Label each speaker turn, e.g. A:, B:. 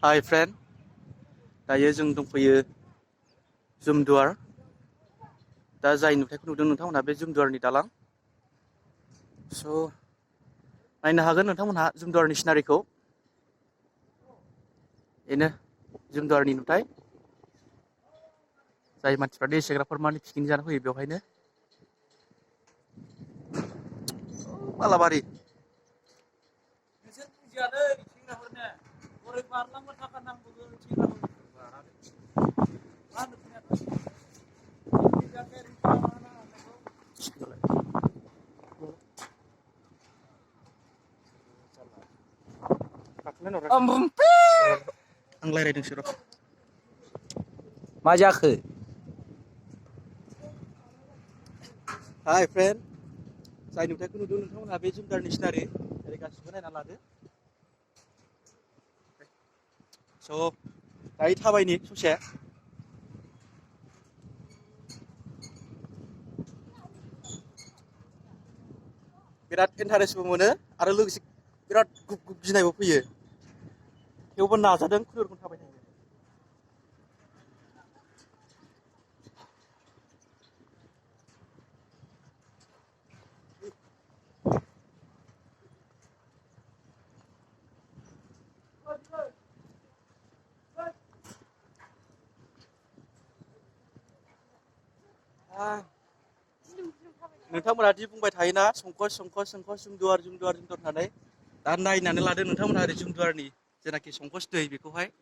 A: Hi friend, दायो जों दंफैयो जुमदुवार। दा जाय नुथायखौ नुदों नोंथांमोनहा बे जुमदुवारनि दालां। स' नायनो हागोन नोंथांमोनहा जुमदुवारनि सिनारिखौ। बेनो जुमदुवारनि नुथाय। जाय मानसिफ्रा दै सेग्राफोर माने पिकनिक जानो फैयो बेवहायनो। बालाबारि। नोंसोर बुजियालै सेंग्राफोरनो ओरै बारलांबाय थाखानांगौ सेंग्राफोर। आं रायज्लायदोंसो र'।
B: मा जाखो?
A: हाय फ्रेन्ड, जाय नुथायखौ नुदों नोंथांमोनहा बे जुमदुवारनि सिनारि। ओरै गासिबो नायना लादो। स' दायो थाबायनि ससे। बिराद इन्टारेस्टबो मोनो आरो लोगोसे बिराद गिनायबो फैयो। थेवबो नाजादों खुनुरुखुम थाबाय थायो। नोंथांमोना दि बुंबाय थायोना संकस जुमदुवार होननानै दा नायनानै लादो नोंथांमोना ओरै जुमदुवारनि जेनाखि संकस दै बेखौहाय।